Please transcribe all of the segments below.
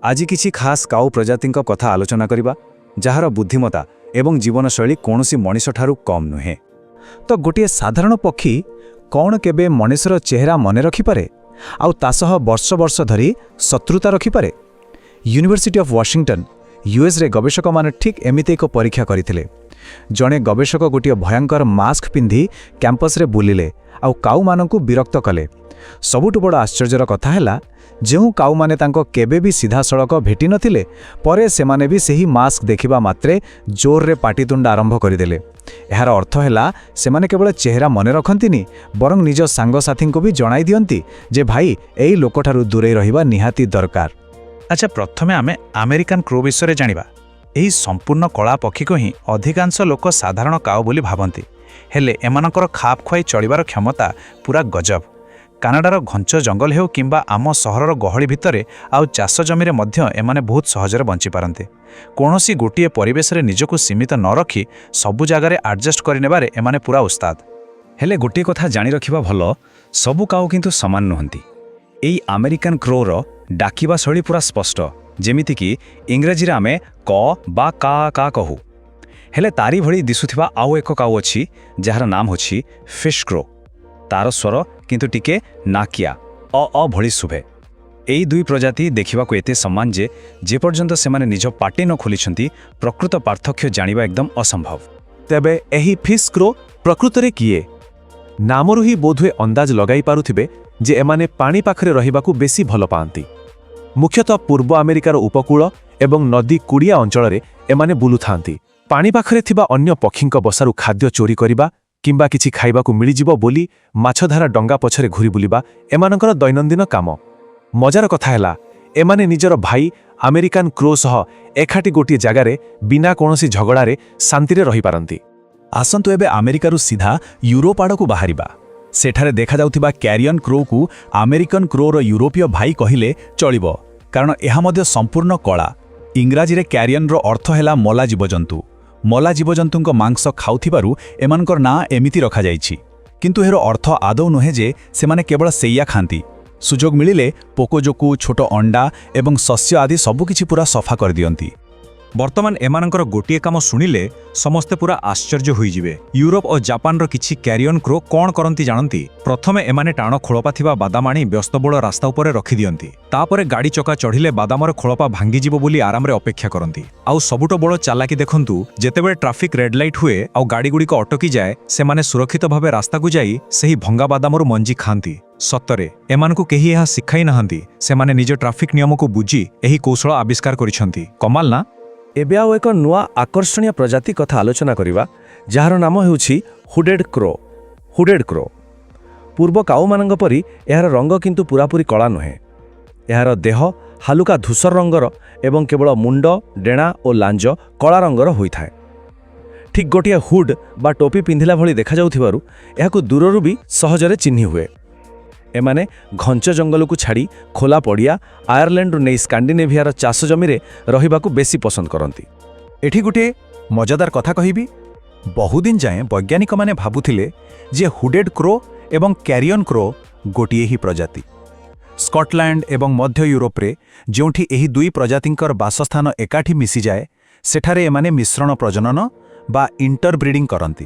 ଆଜି କିଛି ଖାସ୍ କାଉ ପ୍ରଜାତିଙ୍କ କଥା ଆଲୋଚନା କରିବା, ଯାହାର ବୁଦ୍ଧିମତା ଏବଂ ଜୀବନଶୈଳୀ କୌଣସି ମଣିଷଠାରୁ କମ୍ ନୁହେଁ। ତ ଗୋଟିଏ ସାଧାରଣ ପକ୍ଷୀ କ'ଣ କେବେ ମଣିଷର ଚେହେରା ମନେ ରଖିପାରେ, ଆଉ ତା ସହ ବର୍ଷ ବର୍ଷ ଧରି ଶତ୍ରୁତା ରଖିପାରେ? ୟୁନିଭର୍ସିଟି ଅଫ୍ ୱାଶିଂଟନ, ୟୁଏସ୍ରେ ଗବେଷକମାନେ ଠିକ୍ ଏମିତି ଏକ ପରୀକ୍ଷା କରିଥିଲେ। ଜଣେ ଗବେଷକ ଗୋଟିଏ ଭୟଙ୍କର ମାସ୍କ ପିନ୍ଧି କ୍ୟାମ୍ପସରେ ବୁଲିଲେ ଆଉ କାଉମାନଙ୍କୁ ବିରକ୍ତ କଲେ। ସବୁଠୁ ବଡ଼ ଆଶ୍ଚର୍ଯ୍ୟର କଥା ହେଲା, ଯେଉଁ କାଉମାନେ ତାଙ୍କୁ କେବେ ବି ସିଧାସଳଖ ଭେଟିନଥିଲେ, ପରେ ସେମାନେ ବି ସେହି ମାସ୍କ ଦେଖିବା ମାତ୍ରେ ଜୋରରେ ପାଟିତୁଣ୍ଡ ଆରମ୍ଭ କରିଦେଲେ। ଏହାର ଅର୍ଥ ହେଲା, ସେମାନେ କେବଳ ଚେହେରା ମନେ ରଖନ୍ତିନି, ବରଂ ନିଜ ସାଙ୍ଗସାଥୀଙ୍କୁ ବି ଜଣାଇ ଦିଅନ୍ତି ଯେ ଭାଇ, ଏଇ ଲୋକଠାରୁ ଦୂରେଇ ରହିବା ନିହାତି ଦରକାର। ଆଚ୍ଛା, ପ୍ରଥମେ ଆମେ ଆମେରିକାନ କ୍ରୋ ବିଷୟରେ ଜାଣିବା। ଏହି ସମ୍ପୂର୍ଣ୍ଣ କଳା ପକ୍ଷୀକୁ ହିଁ ଅଧିକାଂଶ ଲୋକ ସାଧାରଣ କାଉ ବୋଲି ଭାବନ୍ତି। ହେଲେ ଏମାନଙ୍କର ଖାପ ଖୁଆଇ ଚଳିବାର କ୍ଷମତା ପୁରା ଗଜବ। କାନାଡ଼ାର ଘଞ୍ଚ ଜଙ୍ଗଲ ହେଉ କିମ୍ବା ଆମ ସହରର ଗହଳି ଭିତରେ, ଆଉ ଚାଷ ଜମିରେ ମଧ୍ୟ ଏମାନେ ବହୁତ ସହଜରେ ବଞ୍ଚିପାରନ୍ତି। କୌଣସି ଗୋଟିଏ ପରିବେଶରେ ନିଜକୁ ସୀମିତ ନ ରଖି ସବୁ ଜାଗାରେ ଆଡଜଷ୍ଟ କରିନେବାରେ ଏମାନେ ପୁରା ଉସ୍ତାଦ। ହେଲେ ଗୋଟିଏ କଥା ଜାଣି ରଖିବା ଭଲ, ସବୁ କାଉ କିନ୍ତୁ ସମାନ ନୁହନ୍ତି। ଏଇ ଆମେରିକାନ କ୍ରୋର ଡାକିବା ଶୈଳୀ ପୁରା ସ୍ପଷ୍ଟ, ଯେମିତିକି ଇଂରାଜୀରେ ଆମେ କ ବା କା କା କହୁ। ହେଲେ ତାରି ଭଳି ଦିଶୁଥିବା ଆଉ ଏକ କାଉ ଅଛି, ଯାହାର ନାମ ହେଉଛି ଫିଶ୍ କ୍ରୋ। ତାର ସ୍ୱର କିନ୍ତୁ ଟିକେ ନାକିଆ ଅ ଅ ଭଳି ଶୁଭେ। ଏଇ ଦୁଇ ପ୍ରଜାତି ଦେଖିବାକୁ ଏତେ ସମାନ ଯେ ଯେପର୍ଯ୍ୟନ୍ତ ସେମାନେ ନିଜ ପାଟି ନ ଖୋଲିଛନ୍ତି, ପ୍ରକୃତ ପାର୍ଥକ୍ୟ ଜାଣିବା ଏକଦମ ଅସମ୍ଭବ। ତେବେ ଏହି ଫିସ୍ କ୍ରୋ ପ୍ରକୃତରେ କିଏ? ନାମରୁ ହିଁ ବୋଧହୁଏ ଅନ୍ଦାଜ ଲଗାଇ ପାରୁଥିବେ ଯେ ଏମାନେ ପାଣି ପାଖରେ ରହିବାକୁ ବେଶୀ ଭଲ ପାଆନ୍ତି। ମୁଖ୍ୟତଃ ପୂର୍ବ ଆମେରିକାର ଉପକୂଳ ଏବଂ ନଦୀ କୁଡ଼ିଆ ଅଞ୍ଚଳରେ ଏମାନେ ବୁଲୁଥାନ୍ତି। ପାଣି ପାଖରେ ଥିବା ଅନ୍ୟ ପକ୍ଷୀଙ୍କ ବସାରୁ ଖାଦ୍ୟ ଚୋରି କରିବା କିମ୍ବା କିଛି ଖାଇବାକୁ ମିଳିଯିବ ବୋଲି ମାଛଧରା ଡଙ୍ଗା ପଛରେ ଘୁରି ବୁଲିବା ଏମାନଙ୍କର ଦୈନନ୍ଦିନ କାମ। ମଜାର କଥା ହେଲା, ଏମାନେ ନିଜର ଭାଇ ଆମେରିକାନ କ୍ରୋ ସହ ଏକାଠି ଗୋଟିଏ ଜାଗାରେ ବିନା କୌଣସି ଝଗଡ଼ାରେ ଶାନ୍ତିରେ ରହିପାରନ୍ତି। ଆସନ୍ତୁ, ଏବେ ଆମେରିକାରୁ ସିଧା ୟୁରୋପ ଆଡ଼କୁ ବାହାରିବା। ସେଠାରେ ଦେଖାଯାଉଥିବା କ୍ୟାରିୟନ୍ କ୍ରୋକୁ ଆମେରିକାନ କ୍ରୋର ୟୁରୋପୀୟ ଭାଇ କହିଲେ ଚଳିବ, କାରଣ ଏହା ମଧ୍ୟ ସମ୍ପୂର୍ଣ୍ଣ କଳା। ଇଂରାଜୀରେ କ୍ୟାରିୟନ୍ର ଅର୍ଥ ହେଲା ମଲା ଜୀବଜନ୍ତୁ। ମଲା ଜୀବଜନ୍ତୁଙ୍କ ମାଂସ ଖାଉଥିବାରୁ ଏମାନଙ୍କର ନାଁ ଏମିତି ରଖାଯାଇଛି। କିନ୍ତୁ ଏହାର ଅର୍ଥ ଆଦୌ ନୁହେଁ ଯେ ସେମାନେ କେବଳ ସେଇଆ ଖାଆନ୍ତି। ସୁଯୋଗ ମିଳିଲେ ପୋକଜୋକୁ, ଛୋଟ ଅଣ୍ଡା ଏବଂ ଶସ୍ୟ ଆଦି ସବୁକିଛି ପୁରା ସଫା କରିଦିଅନ୍ତି। ବର୍ତ୍ତମାନ ଏମାନଙ୍କର ଗୋଟିଏ କାମ ଶୁଣିଲେ ସମସ୍ତେ ପୁରା ଆଶ୍ଚର୍ଯ୍ୟ ହୋଇଯିବେ। ୟୁରୋପ ଓ ଜାପାନର କିଛି କ୍ୟାରିୟନ୍ କ୍ରୋ କ'ଣ କରନ୍ତି ଜାଣନ୍ତି? ପ୍ରଥମେ ଏମାନେ ଟାଣ ଖୋଳପା ଥିବା ବାଦାମ ଆଣି ବ୍ୟସ୍ତବହୁଳ ରାସ୍ତା ଉପରେ ରଖିଦିଅନ୍ତି। ତାପରେ ଗାଡ଼ି ଚକା ଚଢ଼ିଲେ ବାଦାମର ଖୋଳପା ଭାଙ୍ଗିଯିବ ବୋଲି ଆରାମରେ ଅପେକ୍ଷା କରନ୍ତି। ଆଉ ସବୁଠୁ ବଡ଼ ଚାଲାକି ଦେଖନ୍ତୁ, ଯେତେବେଳେ ଟ୍ରାଫିକ୍ ରେଡ୍ ଲାଇଟ୍ ହୁଏ ଆଉ ଗାଡ଼ିଗୁଡ଼ିକ ଅଟକିଯାଏ, ସେମାନେ ସୁରକ୍ଷିତ ଭାବେ ରାସ୍ତାକୁ ଯାଇ ସେହି ଭଙ୍ଗା ବାଦାମରୁ ମଞ୍ଜି ଖାଆନ୍ତି। ସତରେ, ଏମାନଙ୍କୁ କେହି ଏହା ଶିଖାଇ ନାହାନ୍ତି। ସେମାନେ ନିଜ ଟ୍ରାଫିକ୍ ନିୟମକୁ ବୁଝି ଏହି କୌଶଳ ଆବିଷ୍କାର କରିଛନ୍ତି। କମାଲ ନା? ଏବେ ଆଉ ଏକ ନୂଆ ଆକର୍ଷଣୀୟ ପ୍ରଜାତି କଥା ଆଲୋଚନା କରିବା, ଯାହାର ନାମ ହେଉଛି ହୁଡେଡ୍ କ୍ରୋ। ହୁଡେଡ୍ କ୍ରୋ ପୂର୍ବ କାଉମାନଙ୍କ ପରି ଏହାର ରଙ୍ଗ କିନ୍ତୁ ପୂରାପୂରି କଳା ନୁହେଁ। ଏହାର ଦେହ ହାଲୁକା ଧୂସର ରଙ୍ଗର ଏବଂ କେବଳ ମୁଣ୍ଡ, ଡେଣା ଓ ଲାଞ୍ଜ କଳା ରଙ୍ଗର ହୋଇଥାଏ। ଠିକ୍ ଗୋଟିଏ ହୁଡ୍ ବା ଟୋପି ପିନ୍ଧିଲା ଭଳି ଦେଖାଯାଉଥିବାରୁ ଏହାକୁ ଦୂରରୁ ବି ସହଜରେ ଚିହ୍ନି ହୁଏ। ଏମାନେ ଘଞ୍ଚ ଜଙ୍ଗଲକୁ ଛାଡ଼ି ଖୋଲା ପଡ଼ିଆ, ଆୟାରଲ୍ୟାଣ୍ଡରୁ ନେଇ ସ୍କାଣ୍ଡିନେଭିଆର ଚାଷ ଜମିରେ ରହିବାକୁ ବେଶୀ ପସନ୍ଦ କରନ୍ତି। ଏଠି ଗୋଟିଏ ମଜାଦାର କଥା କହିବି। ବହୁଦିନ ଯାଏଁ ବୈଜ୍ଞାନିକମାନେ ଭାବୁଥିଲେ ଯେ ହୁଡେଡ୍ କ୍ରୋ ଏବଂ କ୍ୟାରିୟନ୍ କ୍ରୋ ଗୋଟିଏ ହିଁ ପ୍ରଜାତି। ସ୍କଟଲ୍ୟାଣ୍ଡ ଏବଂ ମଧ୍ୟ ୟୁରୋପରେ ଯେଉଁଠି ଏହି ଦୁଇ ପ୍ରଜାତିଙ୍କର ବାସସ୍ଥାନ ଏକାଠି ମିଶିଯାଏ, ସେଠାରେ ଏମାନେ ମିଶ୍ରଣ ପ୍ରଜନନ ବା ଇଣ୍ଟରବ୍ରିଡିଂ କରନ୍ତି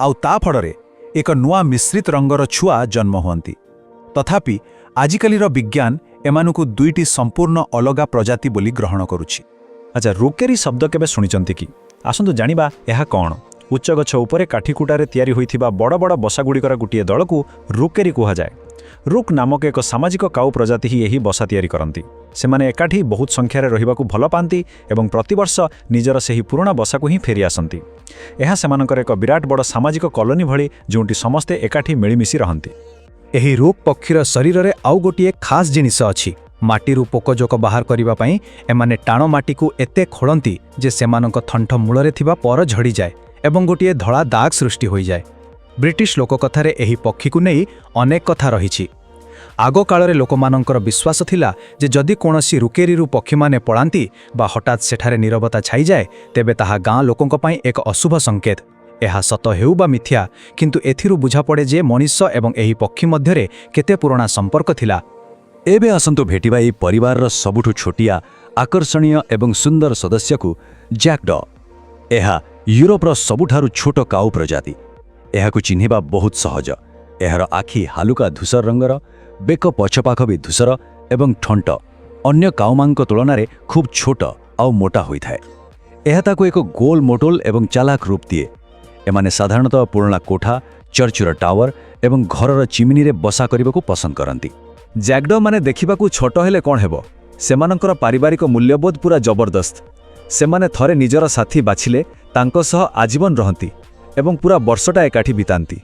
ଆଉ ତା ଫଳରେ ଏକ ନୂଆ ମିଶ୍ରିତ ରଙ୍ଗର ଛୁଆ ଜନ୍ମ ହୁଅନ୍ତି। ତଥାପି ଆଜିକାଲିର ବିଜ୍ଞାନ ଏମାନଙ୍କୁ ଦୁଇଟି ସମ୍ପୂର୍ଣ୍ଣ ଅଲଗା ପ୍ରଜାତି ବୋଲି ଗ୍ରହଣ କରୁଛି। ଆଚ୍ଛା, ରୁକେରୀ ଶବ୍ଦ କେବେ ଶୁଣିଛନ୍ତି କି? ଆସନ୍ତୁ ଜାଣିବା ଏହା କ'ଣ। ଉଚ୍ଚ ଗଛ ଉପରେ କାଠିକୁଟାରେ ତିଆରି ହୋଇଥିବା ବଡ଼ ବଡ଼ ବସାଗୁଡ଼ିକର ଗୋଟିଏ ଦଳକୁ ରୁକେରୀ କୁହାଯାଏ। ରୁକ୍ ନାମକ ଏକ ସାମାଜିକ କାଉ ପ୍ରଜାତି ହିଁ ଏହି ବସା ତିଆରି କରନ୍ତି। ସେମାନେ ଏକାଠି ବହୁତ ସଂଖ୍ୟାରେ ରହିବାକୁ ଭଲ ପାଆନ୍ତି ଏବଂ ପ୍ରତିବର୍ଷ ନିଜର ସେହି ପୁରୁଣା ବସାକୁ ହିଁ ଫେରି ଆସନ୍ତି। ଏହା ସେମାନଙ୍କର ଏକ ବିରାଟ ବଡ଼ ସାମାଜିକ କଲୋନୀ ଭଳି, ଯେଉଁଠି ସମସ୍ତେ ଏକାଠି ମିଳିମିଶି ରହନ୍ତି। ଏହି ରୁକ୍ ପକ୍ଷୀର ଶରୀରରେ ଆଉ ଗୋଟିଏ ଖାସ୍ ଜିନିଷ ଅଛି। ମାଟିରୁ ପୋକଜୋକ ବାହାର କରିବା ପାଇଁ ଏମାନେ ଟାଣ ମାଟିକୁ ଏତେ ଖୋଳନ୍ତି ଯେ ସେମାନଙ୍କ ଥଣ୍ଟ ମୂଳରେ ଥିବା ପର ଝଡ଼ିଯାଏ ଏବଂ ଗୋଟିଏ ଧଳା ଦାଗ ସୃଷ୍ଟି ହୋଇଯାଏ। ବ୍ରିଟିଶ ଲୋକକଥାରେ ଏହି ପକ୍ଷୀକୁ ନେଇ ଅନେକ କଥା ରହିଛି। ଆଗକାଳରେ ଲୋକମାନଙ୍କର ବିଶ୍ୱାସ ଥିଲା ଯେ ଯଦି କୌଣସି ରୁକେରୀରୁ ପକ୍ଷୀମାନେ ପଳାନ୍ତି ବା ହଠାତ୍ ସେଠାରେ ନୀରବତା ଛାଇଯାଏ, ତେବେ ତାହା ଗାଁ ଲୋକଙ୍କ ପାଇଁ ଏକ ଅଶୁଭ ସଂକେତ। ଏହା ସତ ହେଉ ବା ମିଥ୍ୟା, କିନ୍ତୁ ଏଥିରୁ ବୁଝାପଡ଼େ ଯେ ମଣିଷ ଏବଂ ଏହି ପକ୍ଷୀ ମଧ୍ୟରେ କେତେ ପୁରୁଣା ସମ୍ପର୍କ ଥିଲା। ଏବେ ଆସନ୍ତୁ ଭେଟିବା ଏହି ପରିବାରର ସବୁଠୁ ଛୋଟିଆ, ଆକର୍ଷଣୀୟ ଏବଂ ସୁନ୍ଦର ସଦସ୍ୟକୁ, ଜ୍ୟାକଡ। ଏହା ୟୁରୋପର ସବୁଠାରୁ ଛୋଟ କାଉ ପ୍ରଜାତି। ଏହାକୁ ଚିହ୍ନିବା ବହୁତ ସହଜ। ଏହାର ଆଖି ହାଲୁକା ଧୂସର ରଙ୍ଗର, ବେକ ପଛପାଖ ବି ଧୂସର ଏବଂ ଥଣ୍ଟ ଅନ୍ୟ କାଉମାନଙ୍କ ତୁଳନାରେ ଖୁବ୍ ଛୋଟ ଆଉ ମୋଟା ହୋଇଥାଏ। ଏହା ତାକୁ ଏକ ଗୋଲ ମୋଟୋଲ ଏବଂ ଚାଲାକ ରୂପ ଦିଏ। ଏମାନେ ସାଧାରଣତଃ ପୁରୁଣା କୋଠା, ଚର୍ଚ୍ଚର ଟାୱାର ଏବଂ ଘରର ଚିମିନିରେ ବସା କରିବାକୁ ପସନ୍ଦ କରନ୍ତି। ଜ୍ୟାକଡ ମାନେ ଦେଖିବାକୁ ଛୋଟ ହେଲେ କ'ଣ ହେବ, ସେମାନଙ୍କର ପାରିବାରିକ ମୂଲ୍ୟବୋଧ ପୁରା ଜବରଦସ୍ତ। ସେମାନେ ଥରେ ନିଜର ସାଥୀ ବାଛିଲେ ତାଙ୍କ ସହ ଆଜୀବନ ରହନ୍ତି ଏବଂ ପୁରା ବର୍ଷଟା ଏକାଠି ବିତାନ୍ତି।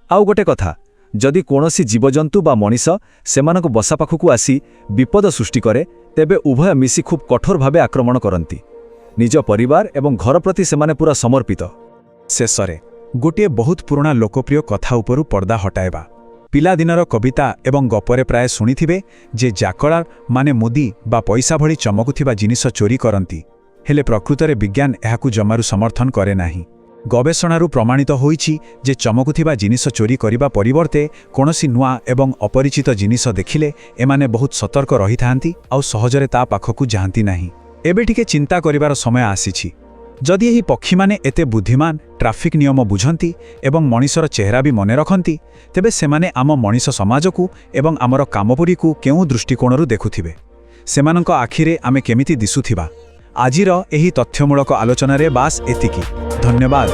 ଆଉ ଗୋଟେ କଥା, ଯଦି କୌଣସି ଜୀବଜନ୍ତୁ ବା ମଣିଷ ସେମାନଙ୍କ ବସା ପାଖକୁ ଆସି ବିପଦ ସୃଷ୍ଟି କରେ, ତେବେ ଉଭୟ ମିଶି ଖୁବ୍ କଠୋର ଭାବେ ଆକ୍ରମଣ କରନ୍ତି। ନିଜ ପରିବାର ଏବଂ ଘର ପ୍ରତି ସେମାନେ ପୁରା ସମର୍ପିତ। ଶେଷରେ ଗୋଟିଏ ବହୁତ ପୁରୁଣା ଲୋକପ୍ରିୟ କଥା ଉପରୁ ପର୍ଦ୍ଦା ହଟାଇବା। ପିଲାଦିନର କବିତା ଏବଂ ଗପରେ ପ୍ରାୟ ଶୁଣିଥିବେ ଯେ ଜ୍ୟାକଡ ମାନେ ମୁଦି ବା ପଇସା ଭଳି ଚମକୁଥିବା ଜିନିଷ ଚୋରି କରନ୍ତି। ହେଲେ ପ୍ରକୃତରେ ବିଜ୍ଞାନ ଏହାକୁ ଜମାରୁ ସମର୍ଥନ କରେ ନାହିଁ। ଗବେଷଣାରୁ ପ୍ରମାଣିତ ହୋଇଛି ଯେ ଚମକୁଥିବା ଜିନିଷ ଚୋରି କରିବା ପରିବର୍ତ୍ତେ କୌଣସି ନୂଆ ଏବଂ ଅପରିଚିତ ଜିନିଷ ଦେଖିଲେ ଏମାନେ ବହୁତ ସତର୍କ ରହିଥାନ୍ତି ଆଉ ସହଜରେ ତା ପାଖକୁ ଯାଆନ୍ତି ନାହିଁ। ଏବେ ଟିକେ ଚିନ୍ତା କରିବାର ସମୟ ଆସିଛି। ଯଦି ଏହି ପକ୍ଷୀମାନେ ଏତେ ବୁଦ୍ଧିମାନ, ଟ୍ରାଫିକ୍ ନିୟମ ବୁଝନ୍ତି ଏବଂ ମଣିଷର ଚେହେରା ବି ମନେ ରଖନ୍ତି, ତେବେ ସେମାନେ ଆମ ମଣିଷ ସମାଜକୁ ଏବଂ ଆମର କାମଗୁଡ଼ିକୁ କେଉଁ ଦୃଷ୍ଟିକୋଣରୁ ଦେଖୁଥିବେ? ସେମାନଙ୍କ ଆଖିରେ ଆମେ କେମିତି ଦିଶୁଥିବା? ଆଜିର ଏହି ତଥ୍ୟମୂଳକ ଆଲୋଚନାରେ ବାସ୍ ଏତିକି। ଧନ୍ୟବାଦ।